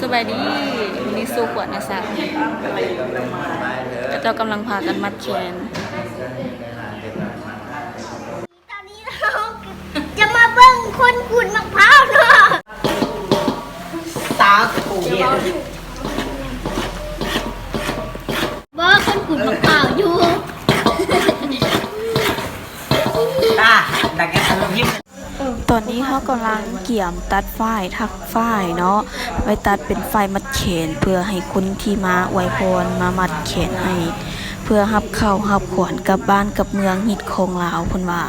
ສະບາຍດີ ມື້ນີ້ສູ່ຂວັນນະສາວ ເຂົາເຈົ້າກຳລັງພາກັນມັດແຂນ. ຕອນນີ້ເຮົາຈະມາເບິ່ງຄົນຂູດໝາກພ້າວເນາະ. ສາທຸ ບໍ່ ຄົນຂູດໝາກພ້າວຢູ່. ຕາ ດັກແກສະເລີບຍິບ. ຕອນນີ້ເຮົາກຳລັງກຽມຕັດຝ້າຍ ຖັກຝ້າຍເນາະ ໄວ້ຕັດເປັນຝ້າຍມັດແຂນ ເພື່ອໃຫ້ຄົນທີ່ມາອວຍພອນ ມາມັດແຂນໃຫ້ ເພື່ອຮັບເຂົ້າຮັບຂວັນກັບບ້ານກັບເມືອງ ຮີດຄອງລາວ ເພິ່ນວ່າ.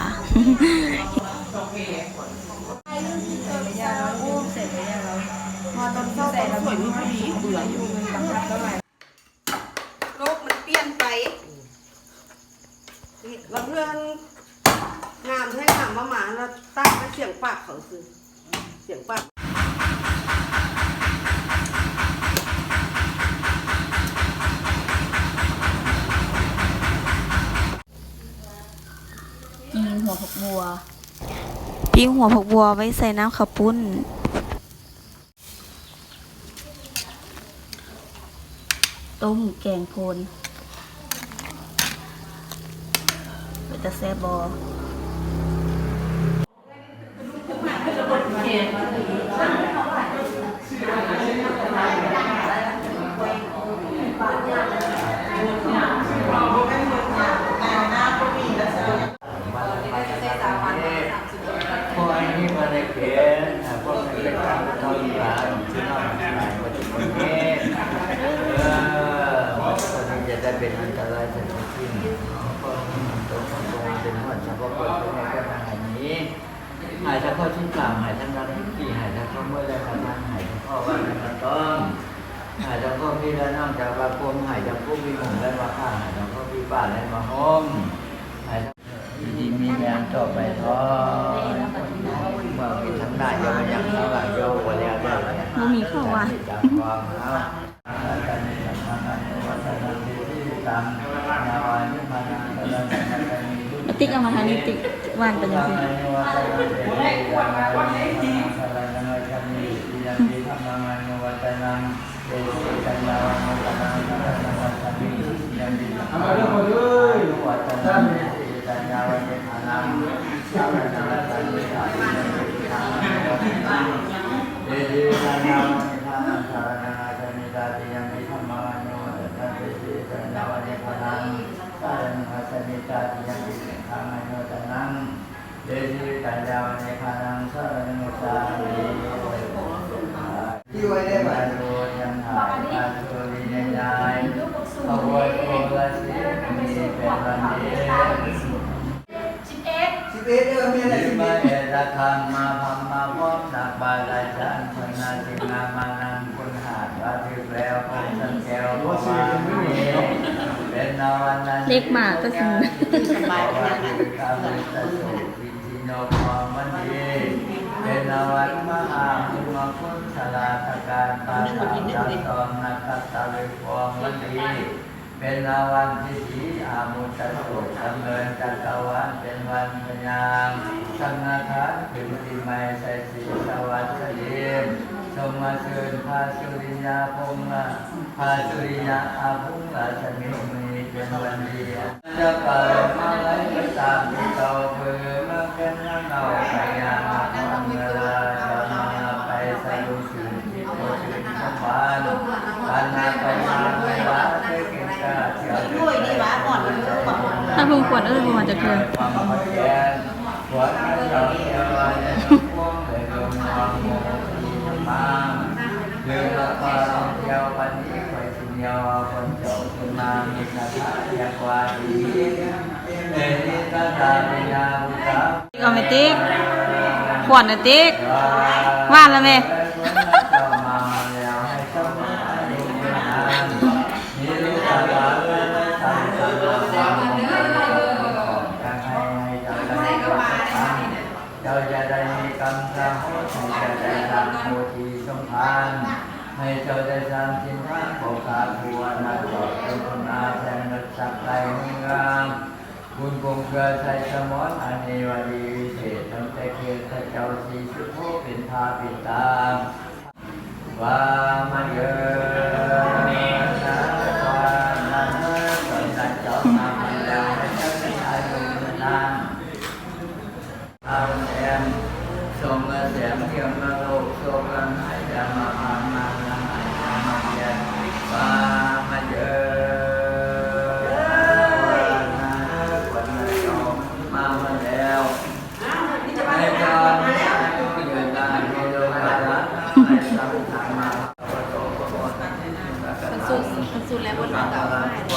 ໂລກມັນປ່ຽນໄປ ລາງເທື່ອງາມແທ້ງາມມາໆ ລະຕາກໄປສຽງປາກເຂົາຊື່ ສຽງປາກ. ປີ້ງຫົວຜັກບົວ ປີ້ງຫົວຜັກບົວໄວ້ໃສ່ນ້ຳເຂົ້າປຸ້ນ. ຕົ້ມແກງໂພນ ເປັນຕາແຊບບໍ່? ຂໍໃຫ້ມີບໍ່ໄດ້ເປັນ ຂໍໃຫ້ເປັນທາງເຂົ້າສານ ພີ່ນ້ອງທັງຫຼາຍໝົດທຸກຄົນເດ້. ເອີ ບໍ່ຄວນທີ່ຈະໄດ້ເປັນອັນຕະລາຍໃສ່ຜູ້ອື່ນ. ຂໍໃຫ້ມີຕົນທັງຕົນເປັນຮອດສະເພາະຄົນ ເປັນໃຫ້ຄົນທັງຫຼາຍນີ້ ໃຫ້ສະເພາະສິນສາມ ໃຫ້ທັງນຳທິດສີ່ ໃຫ້ທັງຄວາມເມື່ອຍ ແລະ ກະທັງ ໃຫ້ສະເພາະວັນ ແລະ ກະຕ້ອງ ໃຫ້ທັງພວກພີ່ ແລະ ນ້ອງຈາກວ່າຄົມ ໃຫ້ທັງພວກພີ່ຫຸ່ມ ແລະ ວ່າຂ້າ ໃຫ້ທັງພວກພີ່ປ້າ ແລະ ວ່າໂຮມ ໃຫ້ທັງ ຢູ່ດີມີແຮງຕໍ່ໄປເທາະ ເມື່ອມີທັງໜ້າ ຢ່າວ່າຫຍັງທັງຫຼັງ ຢ່າວ່າແລ້ວເດີ ບໍ່ມີເຂົ້າວ່າ ຈາກຄວາມເຮົາ ຕິກເອົາມາທາງນີ້ ຕິກ ວາງໄປຈັ່ງຊີ້. ເອົາມາເດີ ເອີຍ ສາທຸ ສາທຸ ສາທຸ ສາທຸ ສາທຸ ສາທຸ ສາທຸ ສາທຸ ສາທຸ ສາທຸ ສາທຸ ເດຊິວິຕັງ ຍາວະ ນິບພານັງ ສະຣະເນ ສາມິ ທີ່ໄວ້ໄດ້ມາໂດຍທັງຫຼາຍ ພະສຸລິຍະຍາຍ ພະໂພດໂພລະສີມຸນີ ເປັນບັນດິດ ສິບເອັດ ສິບເອັດ ເອີ ແມ່ນແຫຼະ ສິບເອັດ ເອຕະຄັງ ມາພັມມາພອມ ນັກບາລາຈັນ ພະນາສິງຫາມານັງ ຄຸນຫາດວ່າຖືກແລ້ວ ຄົງສັນແກ້ວ ເປັນລາງວັນ ເດັກໝາກະຊິງ ເປັນລາງວັນມະຫາມຸງມະຄຸນສະລາດຕະການ ປາການຕອນນະຄັດຕະເວກອງວັນດີ ເປັນລາງວັນທິດດີອາມຸດຕະໂສກ ດຳເນີນຈັກກະວານ ເປັນວັນພະຍາ ສັງນະທານ ຂຶ້ນປີໃໝ່ ໃສ່ສີສະຫວັດສະເດ ຊົມມະຊື່ນ ພະສຸລິຍາພົງລະ ພະສຸລິຍາອາພົງລາຊະມີມຸນີ ເປັນວັນດີ ຈະກະລົມມາໄຫຼໄປຕາມທີ່ເກົ່າ ເພື່ອມາແກ່ນນຳເອົາໄປຍາມມາຄອນເວລາຈະມາໄປສະດຸດຊື່ນ ຖ້າເພິ່ງຂວັນເອີ້ນບໍ່ມາຈັກເທື່ອ. ເອົາແມ່ຕິກ ຂວັນນະຕິກ ຫວານລະແມ່. ເຈົ້າຈະໄດ້ມີກຳສະໂຫດ ໃຫ້ເຈົ້າໄດ້ສ້າງໂພທິສົມພານ ໃຫ້ເຈົ້າໄດ້ສ້າງສິນທານ ພວກຂ້າຜູ້ອະນາດ ເຈົ້າເປັນຄົນອາແພນ ສັກໄດ້ເຮືອ ບຸນກຸງເຄືອໄຊສະໝອນ ອັນນີ້ວ່າດີວິເສດ ຕັ້ງແຕ່ເຂດພະເຈົ້າສີສຸໂທ ເປັນພະປິດຕາ. ວ່າມາເດີ ມາເດີ ມາເດີ ມາເດີ ອາແສງ ສົ່ງອາແສງເທວມະໂລກ ໂຊກລະໄຫຍາມາພາມາລະໄຫຍາມາເວຍ ວ່າມາເດີ ມາເດີ ຂວັນນາເຈົ້າ ມາ ມາແລ້ວ ໃນຕອນນີ້ ເດີນທາງໃນໂລກທາດ ໃນສັງຂາມາ ເພິ່ນສູນ ເພິ່ນສູນແລ້ວເພິ່ນກໍເອົາມາໃຫ້ ແ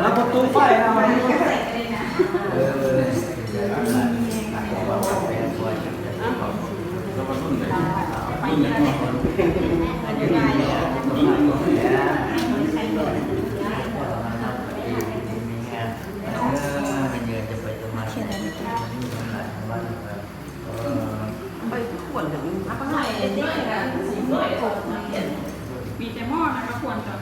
ລ້ວປະຕູໄຟເອົາ ໄປຄວນເຖິງ ມີແຕ່ໝໍ້ນະມາຄວນກັນ.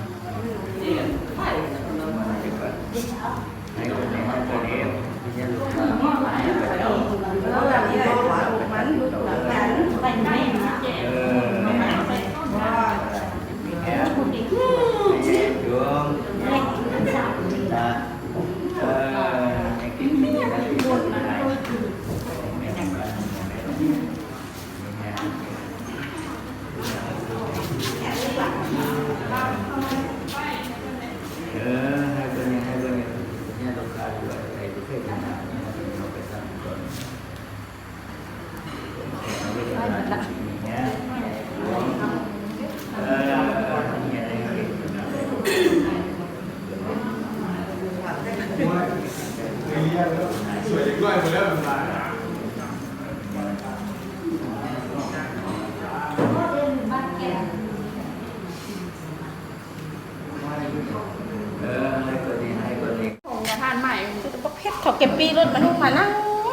ບັກເຜັດ ເຂົາເກັບປີ້ລົດມານຸ່ງມານັ່ງ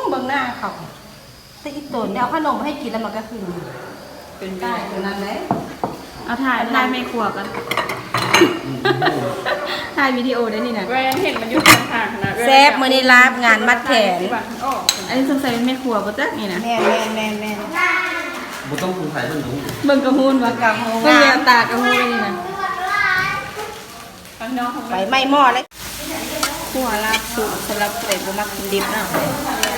ເບິ່ງໜ້າເຂົາ ແຕ່ອີ່ຕົນໄດ້ເອົາຂະໜົມໃຫ້ກິນແລ້ວມັນກໍຫຶງ ເປັນໄດ້ຕົວນັ້ນເດ້. ເອົາຖ່າຍ ຖ່າຍແມ່ຄົວກ່ອນ ຖ່າຍວິດີໂອໄດ້ນີ້ນະ ເຫັນມັນຢູ່ຂ້າງໆ ແຊບ ມື້ນີ້ລາບງານມັດແຂນ. ອັນນີ້ສົງໄສເປັນແມ່ຄົວບໍ່ຈັກນີ້ນະ. ແມ່ນໆໆ ບໍ່ຕ້ອງສົງໄສເບິ່ງກໍຮູ້ ເບິ່ງກໍຮູ້ວ່າ ເບິ່ງແວວຕາກໍຮູ້ນີ້ນະ. ໄຟໄໝ້ໝໍ້ເລີຍ. ຂົ້ວລາບສຸກ ສຳລັບຜູ້ໃດບໍ່ມັກກິນດິບເນາະ.